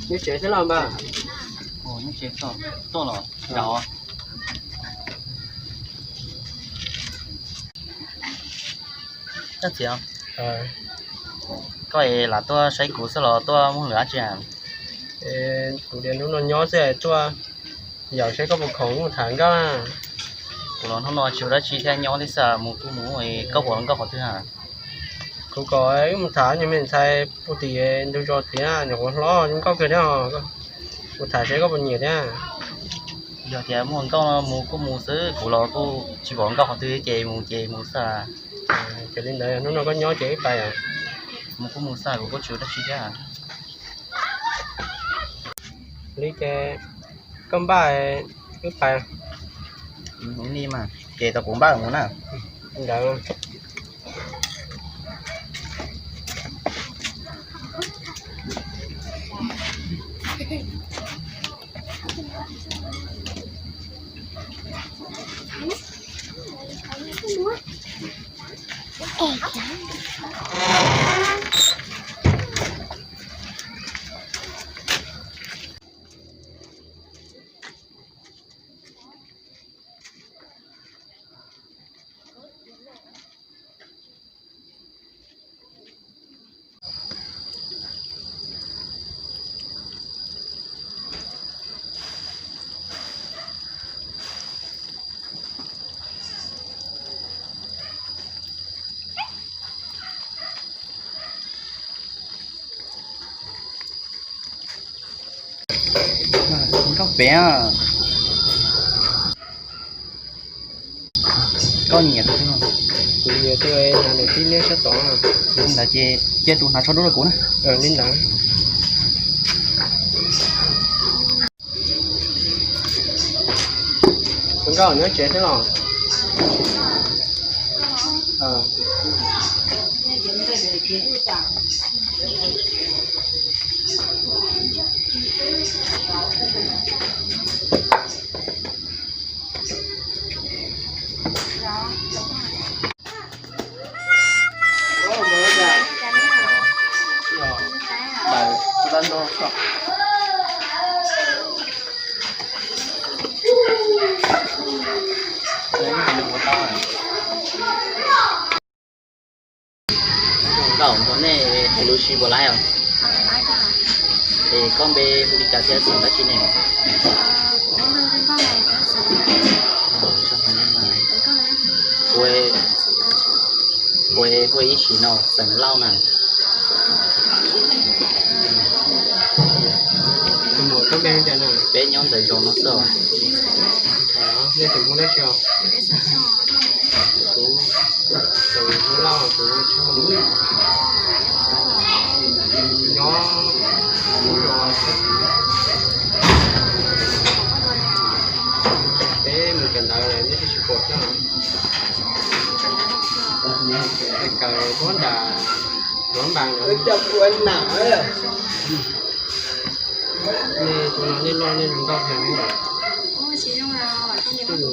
Nyob tsev xwb los npawg? Nyob tsev, tuaj los nrad. Koj txiv, koj es lam tuaj saib kuv xwb los tuaj muaj lwm dab tsi? Kuv tias hnub no nyob xwb tuaj yaum saib koj puas khoom mus tham nkauj. Kuv los hnub no tsis ua dab tsi thiab nyob thiab xwb, mus kuj mus, koj puas los nkauj qhov twg? Kuv kom wb mus tham nyuag me ntxhais puag tim ntug zos tim nyuam qhuav hlob zoo nkauj kawg thiab. Mus tham saib koj puas nyiam thiab. Yog tias muaj nkauj no mus kuj mus xwb, kuv los kuj tsis pom nkauj qhov twg ces mus ces mus xwb. Ces li ntawd hnub no koj nyob ces wb pais. Mus kuj mus xwb, kuv kuj tsis ua dab tsi thiab. Li ces koj npaj wb pais. Li mas ces tau kuv npaj mus na. Ntawd. Nkauj pem. Koj nyiam tus twg? Kuv nyiam tus hnav daim tib liab sab tod. Ntawd ces cia tus hnav tsho dub rau kuv na. Li ntawd. Tus nkauj nyob tsev thiab los? Nkauj, nej hais lus tsis puas laib os? Es koj npe hu li cas thiab xeem dab tsi ne? Kuv hu ib sim no xeem Lauj na. Peb nyob ntawm zos no xwb os. Nej tus muaj dab tsi os? Kuv tus muaj Lauj, tus muaj Tshoj, nyob lub zos. Peb mus kawm ntawv lawm nej twb tsis pom thiab. Kawm nyob nram Luam Npas lawm. Nej tus no nej loj nej zoo nkauj heev. Tus ntxhais loj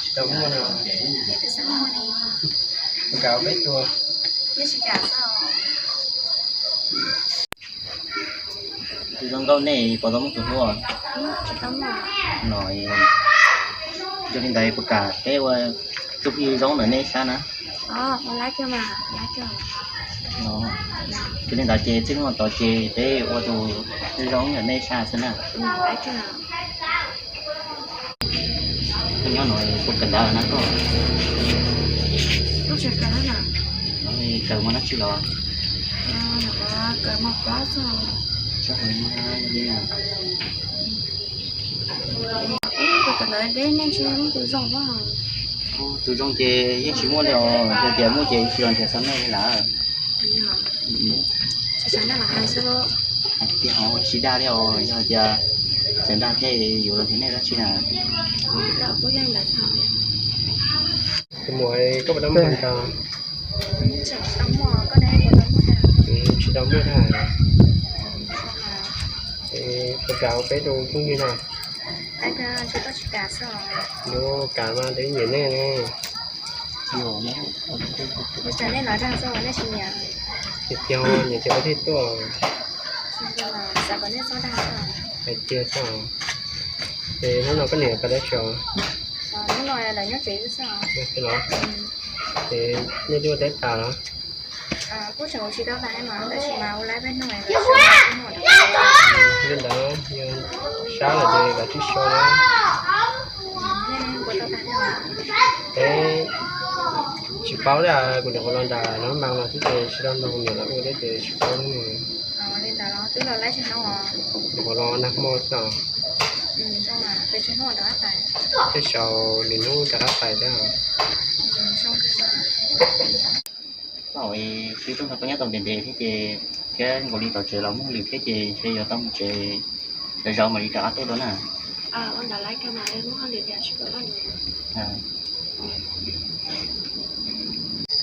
tsis tau muaj no. Puas kam ua peb tus? Tus zoo nkauj nej puas tau muaj tus hlub? No, yog li ntawd puas kam peb ua tus phij zoo ntawm nej sab na? Yog li ntawd ces txij hnub no tod ces peb ua tus zoo ntawm nej sab xwb na. Koj nyob no puas kawm ntawv na koj? Kawm mus dab tsi los? Tus zoo ces yeej tsis muaj li os, yog tias muaj ces tsis los nrhiav xav nej li lawm. Hais tias ho tsis dag li os, yog tias tseem dag thiab yuav los nrhiav nej dab tsi na. Tus muam, koj puas tau muaj hluas nraug? Tsis tau muaj thiab. Puas kam ua peb tus phooj ywg na? Yuav kam mas, nyiam nej ne. Ua cas nej los dag xwb nej tsis nyiam? Tiag tiag, nyiam ces kuv thiaj tuaj. Xav kom nej txhob dag xwb. Hais tiag xwb. Ces hnub no koj niam pais dab tsi? Hnub no lawv nyob tsev xwb os. Los, ces nej twb ua teb tas los? Kuj tseem ua tsis tau tas mas tab sis mas ua laib peb hnub. Li ntawd yog sab lawm ces kav tsij sau na. Peb tsis paub li, kuv nyuam qhuav los nram no mas no xwb ces tsis tau nrog kuv niam lawv ua thiab ces tsis paub li. Li ntawd los twb los laib tsis hnub os. Nyuam qhuav los nag hmo xwb os. Tej zaum lwm hnub rov qab pais thiab. Thaum twb tuaj nrog koj nyob tau ntev ntev thiab ces thiab nkaus li tom tsev los muaj hauj lwm thiab ces ntshe yuav tau mus tsev, zov zov mam li rov qab tuaj dua na.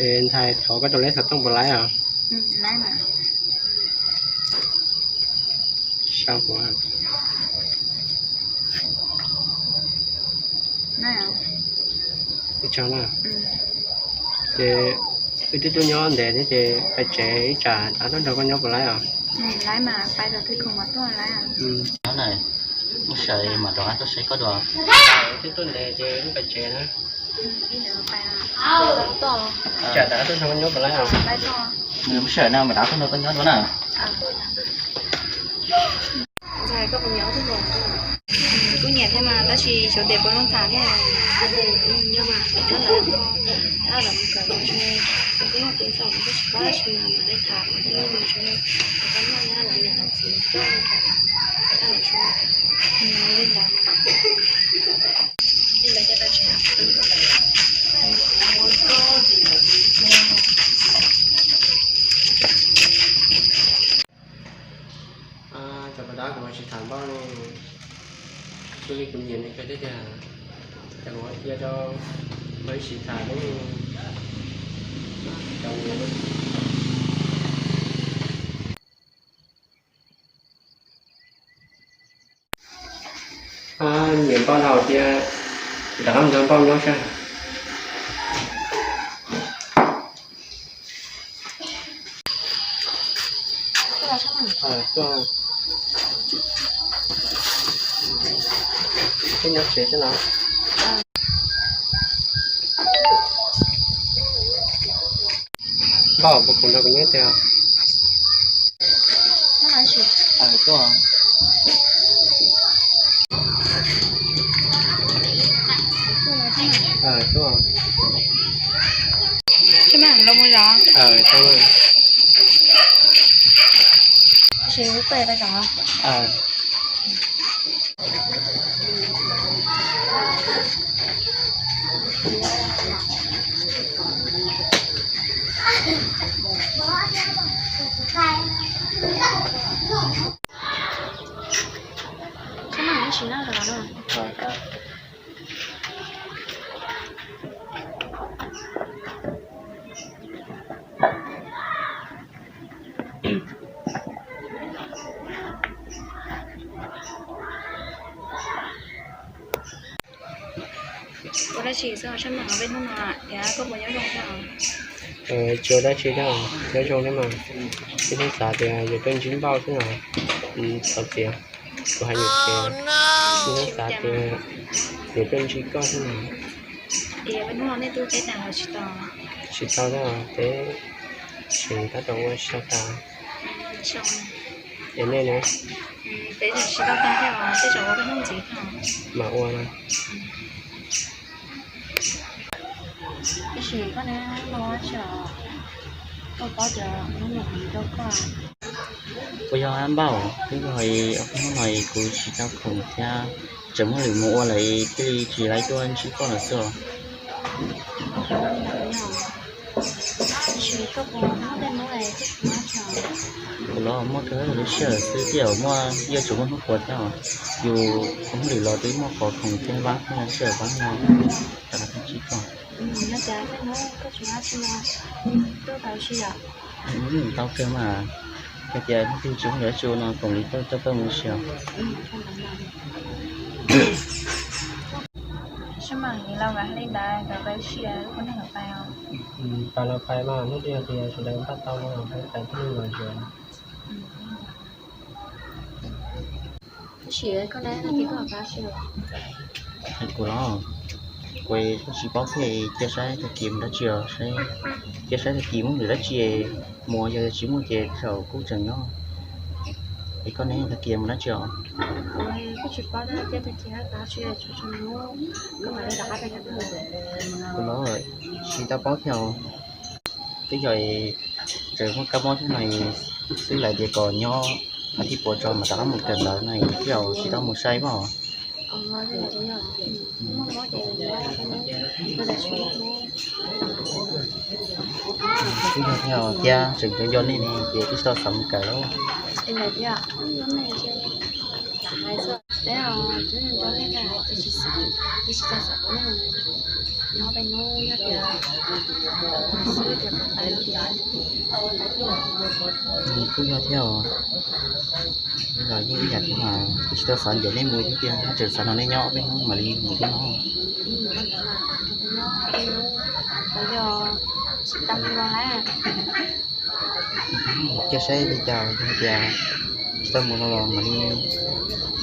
Es ntxhais, thov koj rau leb xov tooj puas laib os? Sau kuv. Ua tsaug na. Ces wb twb tuaj nyob ntev thiab ces pais tsev ib tsam rov qab tuaj nrog koj nyob puas laib os? Muab sawv mam rov qab tuaj saib koj dua. Wb twb tuaj ntev ces wb pais tsev na. Tsam rov qab tuaj nrog koj nyob puas laib os? Muab sawv na mam rov qab tuaj nrog koj nyob dua na. Kuj nyiam thiab mas tab sis xyov tias puas zoo tham thiab. Cov pas dab kuv tsis tham npaum li, xws li kuv nyiam nws kawg thiab tiag, ces kuv cia rau peb sib tham thiab. Nyiam npauj dhau tias rov qab nrog npauj nyob saib. Npauj, puas khoom nrog kuv nyob tiag? Tuaj. Ua dab tsi xwb, sab meem peb hnub no tias koj puas nyob zoo thiab? Tsis ua dab tsi thiab, nyob zoo thiab mas. Ib hnub xav tias yuav tuaj ntsib npauj xwb no, txhob txiav, kuv hais nws tias ib hnub xav tias yuav tuaj ntsib koj xwb no. Tsis tau thiab, peb tseem tab tom ua tsis tau tas. Es nej na? Mam ua no. Puas yog npauj, twb yog hnub no kuv tsis tau khoom thiab, tseem muaj lwm mus ua lawm thiaj li tsis laib tuaj ntsib koj lawm xwb. Kuv los muaj kawg lub sij hawm xwb, tej zaum muaj, yeej tseem muaj hnub puas thiab. Yus ua hauj lwm los twb muaj qhov khoom thiab, vab thiab, sij hawm vab no rov qab tuaj ntsib koj. Tau kawg mas, yog tias hnub twg tsis muaj dab tsi ua no koom li tuaj coj koj mus ua si os. Pais los pais mas hnub twg tias sawv daws npaj tau no pais tib neeg los ntsia. Kuv los, kuv tsis paub thiab, cia saib tag kis mus dab tsi os, cia saib tag kis muaj lwm dab tsi mus, yog tsis muaj ces thaum kuv tseem nyob. Es koj ne, tag kis mus dab tsi os? Kuv los tsis tau paub thiab. Twb yog tseem muaj kab mob thiab no xwb, lawv tias kom nyob as thiv puav tso mas rov qab mus kawm ntawv no thiab, tsis tau mus saib mas. Twb yog thiab, thiab tseem nco nco nej ne ces twb tsis tau xav mus kawm lauj. Kuj yog thiab os. Los yeej ib yam thiab mas, kuv tsis tau xav ncaim nej mus thiab tiag, tseem xav nrog nej nyob ob peb hnub mam li mus thiab no. Cia saib li cas, yog tias tsis tau mus no los mam li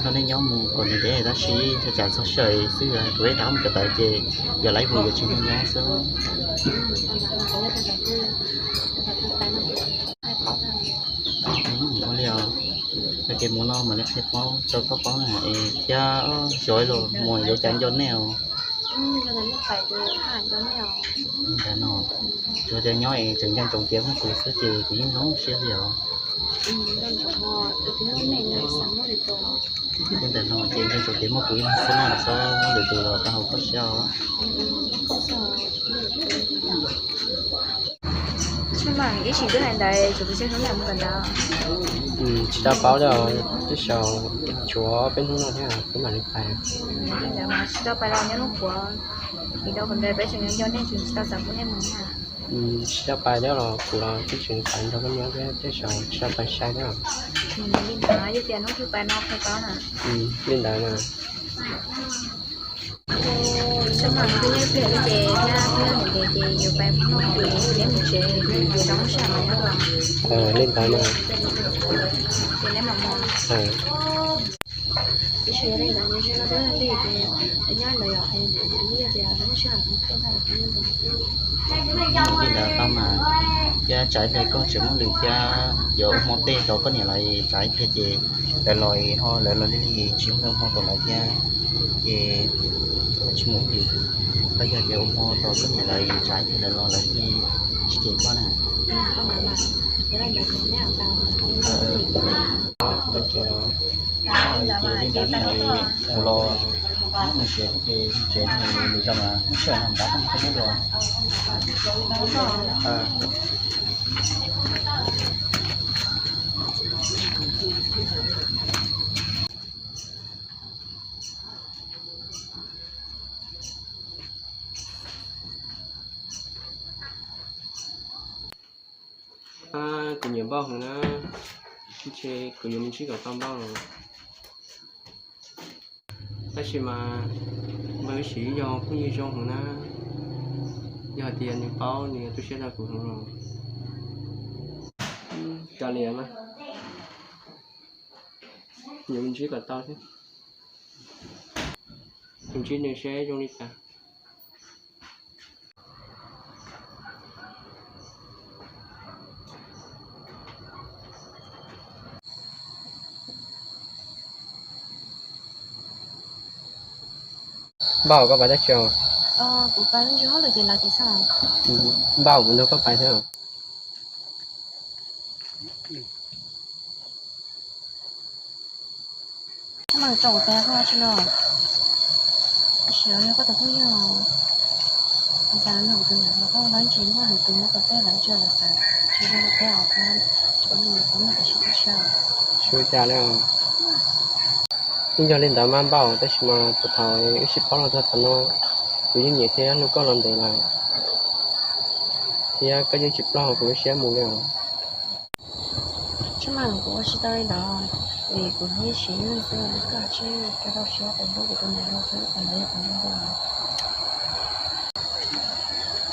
nrog nej nyob mus kom ntev ntev, tab sis tsam txog sij hawm xwb kuv ib rov qab mus kawm ntawv ces yog lawv mus yuav tsis nrog nyob xwb. Ua li os, yog tias mus no mam li qhia paub rau koj paub na, es thiab xyov los mus yuav cas nco nej os. Li ntawd no, tsuas tias nyob es tseem nco ntsoov tias muaj kuv xwb ces kuv yeej zoo siab li os. Li ntawd no ces nco ntsoov tias muaj kuv ib leeg xwb na, txhob muab lwm tus los tau hauv koj siab os. Ib sim twb hais ntawd, tsuas tus xyoo hnub nram mus kawm ntawv. Tsis tau paub li, tej zaum tshuav peb hnub no thiab peb mam li pais. Tsis tau pais los nyob Nplog, vim rau qhov ntawd peb tseem nco nco nej, tseem tsis tau xav pub nej mus na. Tsis tau pais thiab los kuv los twb tseem xav nrog koj nyob thiab, tej zaum tsis tau pais sai thiab. Li ntawd yog tias hnub twg pais no qhia paub na. Li ntawd na. Txhob mam twb nyob pliag li ces thiab twb nyob ntev ntev ces yuav pais Nplog ces neb mus tsev, ces rau lub sij hawm mas nyob los. Li ntawd na. Ces neb mam mus. Tiam sis li ntawd ces nyob li ces nyob ntawd yom, es li yog tias rau lub sij hawm Li ntawd tau mas, thiab tsam ib pliag koj tseem muaj lwm thiab yuav ua hmo tej rau koj niam lawv, tsam ib pliag ces lawv los ho lawv los li li tsis muaj hmo rau lawv thiab, ces tsis muaj ib lwm. Los yog tias ua hmo rau koj niam lawv, tsam ib pliag lawv los lawv thiaj tsis cem koj na. Ces li ntawd kuv los mus tsev thiab, ces tsev lwm zaus mas lub sij hawm no nrad koj mus koj nyob dua. Kuv nyiam npauj heev na, ntshe kuv yuav mus ntsib kom tau npauj los. Tab sis mas npawg Siv yog phooj ywg zoo heev na, yog hais tias nws paub nws yuav tu siab rau kuv heev los. Kav liam mas, yuav mus ntsib kom tau thiab, mus ntsib nws seb zoo li cas. Npauj, koj pais dab tsi? Npauj, kuv nrog koj pais thiab. Koj mam tso kuv tes koj tsi no. Tab sis yog koj tus phooj ywg, kuv xav nrog kuv tus niam hluas koj nyob ntsis, muaj lwm tus nyob tom tej lawv ntsia lawv xav tsis zoo rau peb os, koj tsis muaj tus siab tu siab. Tsis ua cas li os. Yeej yog li ntawd mas npauj, tab sis mas puag thaum wb sib paub los txog thaum no, kuv yeej nyiam thiab hlub koj los ntev lawm, thiab koj yeej tsis ploj kuv lub siab mus li os. Tsis mas kuv ua tsis tau li ntawd, vim kuv hlub ib sim neej xwb, koj tsis tau siab hlub kuv tus niam hluas xwb, kuv ntawd yog kuv nco nco.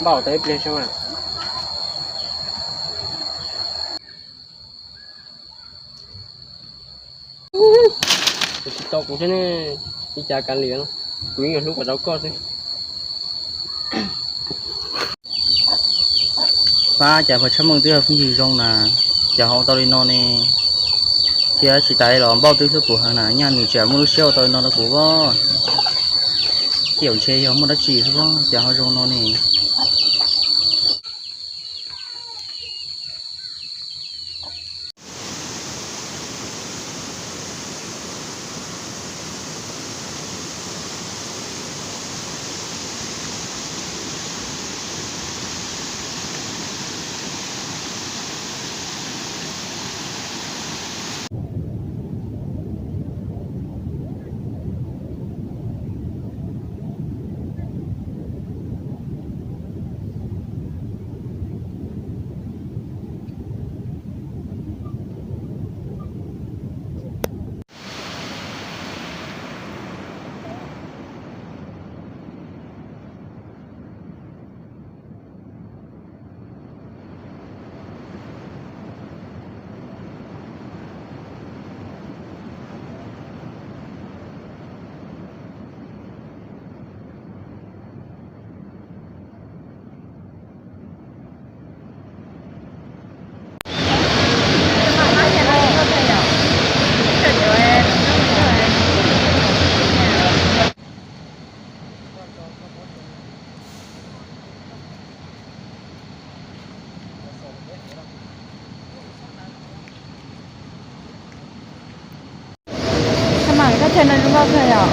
Npauj, tau ib pliag saib mas. Tsis tau kuv thiab ne, li cas kav liam, kuv yeej yuav hlub kom tau koj xwb. Pab, cas pha Tshaj Meej twb yog phooj ywg zoo na, cas ho ua tau li no ne? Thiab tsis tas los Npauj twb hlub kuv heev na, nyaj nws tseem muaj lub siab ua tau li no rau kuv os. Tej zaum ntshe yog muaj dab tsi xwb os, cas ho zoo no ne? Koj mas koj chaw no zoo nkauj kawg yom,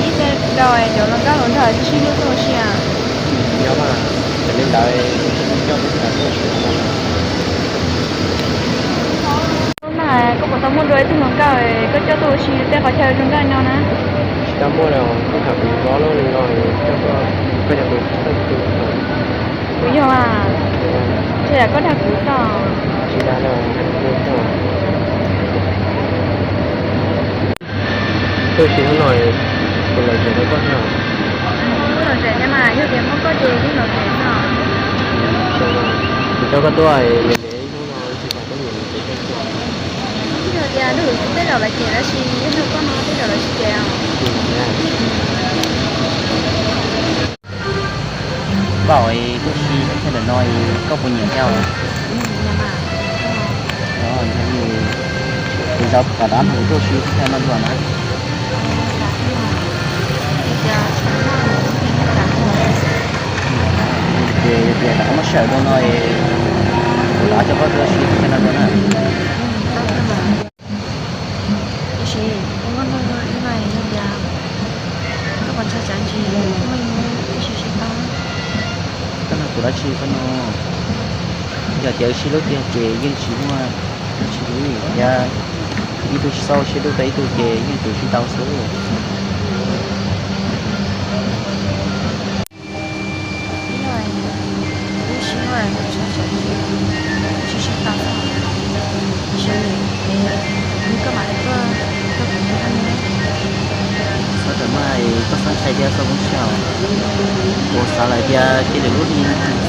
ib txhia rau cov hluas nkauj hluas nraug sib hlub tuaj ua si. Yog mas, yog li ntawd kuv coj peb sawv daws tuaj ua si no. Hnub no koj puas tau muaj dua ib tug hluas nkauj koj coj tuaj ua si tej qhov chaw zoo nkauj no na? Tsis tau muaj li, kuv tham kuv hlob loj li no, koj coj kuv tuaj ua si. Kuv yog mas, tsis yog koj dag kuv tau. Tsis dag, tuaj ua si hnub no, kuv lom zem rau koj thiab. Kuv lom zem thiab mas, yog tias muaj koj ces yeej lom zem xwb. Kuv coj koj tuaj, hnub no tsis pom koj nyiam ces koj tuaj. Yog tias lwm hnub tej zaum lawv cem tab sis yog hnub koj no tej zaum lawv tsis cem os. Npauj, tuaj si thaj chaw ntawm no koj puas nyiam thiab? Yog li, kuv zov tom qab no kuv tuaj si thaj chaw no dua na. Ces yog tias rov qab muaj sij hawm dua no, kuv rov qab coj koj tuaj si thaj chaw no dua na. Tiam sis kuv muaj ib no yog tias koj puas ntshaw tsav ntsis, muaj ib hnub wb sib sib tau. Koj nug kuv dab tsi koj no? Yog tias wb sib hlub tiag ces yeej tsis muaj dab tsi li, thiab ib tug tsis txhob ua siab dub rau ib tug ces yeej tsum sib tau xwb. Wb sib hlub, wb sib tau, sib nyiam, es koj mam li tuaj rau kuv thiab. Txhob rawm maj, koj txhob ntshai thiab txhob poob siab os. Kuv xav lawm tias cia li lub hli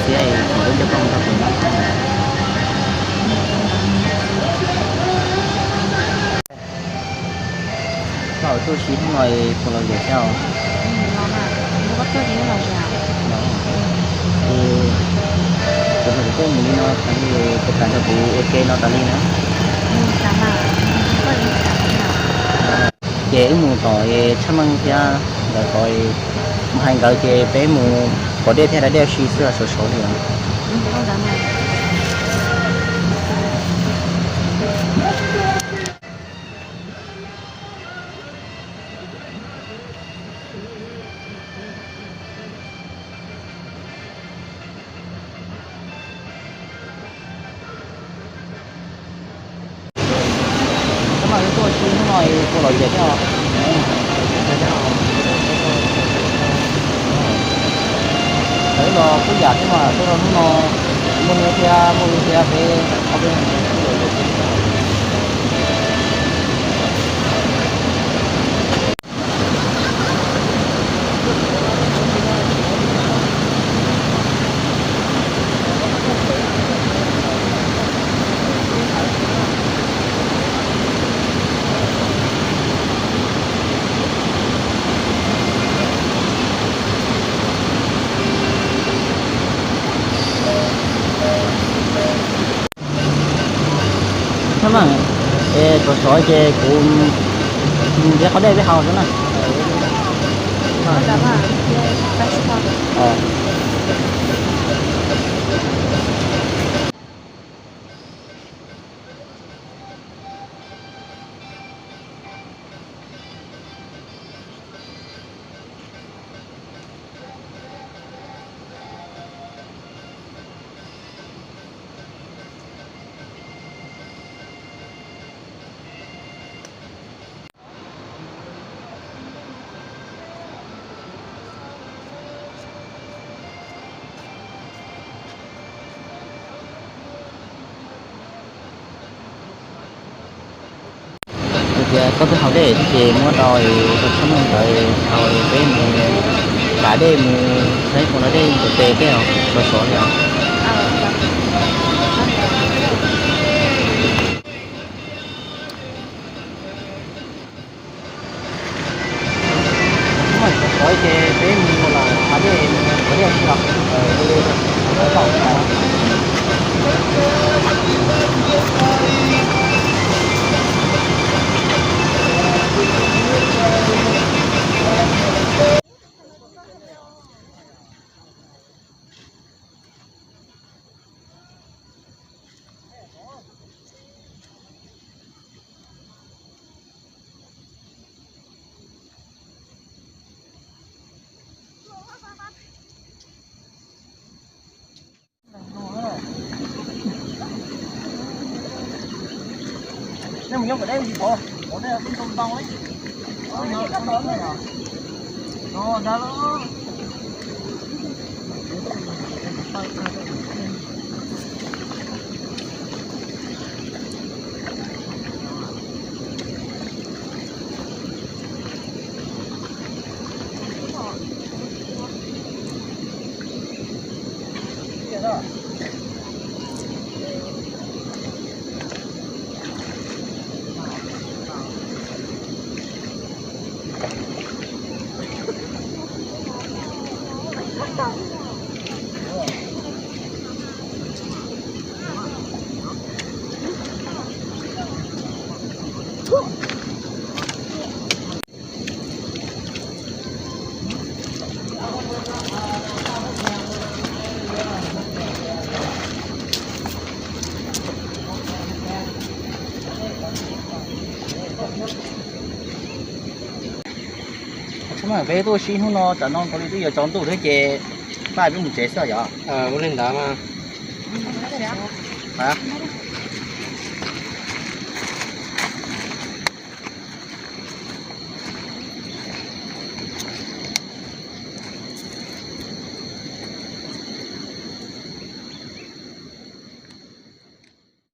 xiab es kuv coj koj mus nrog kuv nyob. Koj tuaj si hnub no puas lom zem thiab os? Kuv nrog kuv tuaj mus li no, kuv tas nrog kuv ua ke no tas li na. Ces wb mus tom Tshaj Meej thiab nkawd tod, mus hais nkawd ces peb mus pov dej thiab da dej ua si xwb los sov sov li os. Koj mas tuaj si hnub no puas lom zem thiab os? Lawv los kuj yam thiab mas, tuaj hnub no muaj nyiaj thiab muaj lub thiab peb ob peb Tso ces kuv ntiav qhov dej peb haus xwb na. Tias koj twb haus dej ces muab rau tau tshab meej ntawd haus peb mus, kav dej mus saib puas tau dej tus tes tej os, sov sov li os. Sov sov ces peb mus lawm hav dej, hav dej tsis los. Peb tuaj ua si hnub no tam no nkaus li twb yuav tsaus ntuj thiab ces pab peb mus tsev xwb yom. Ua li ntawd mas.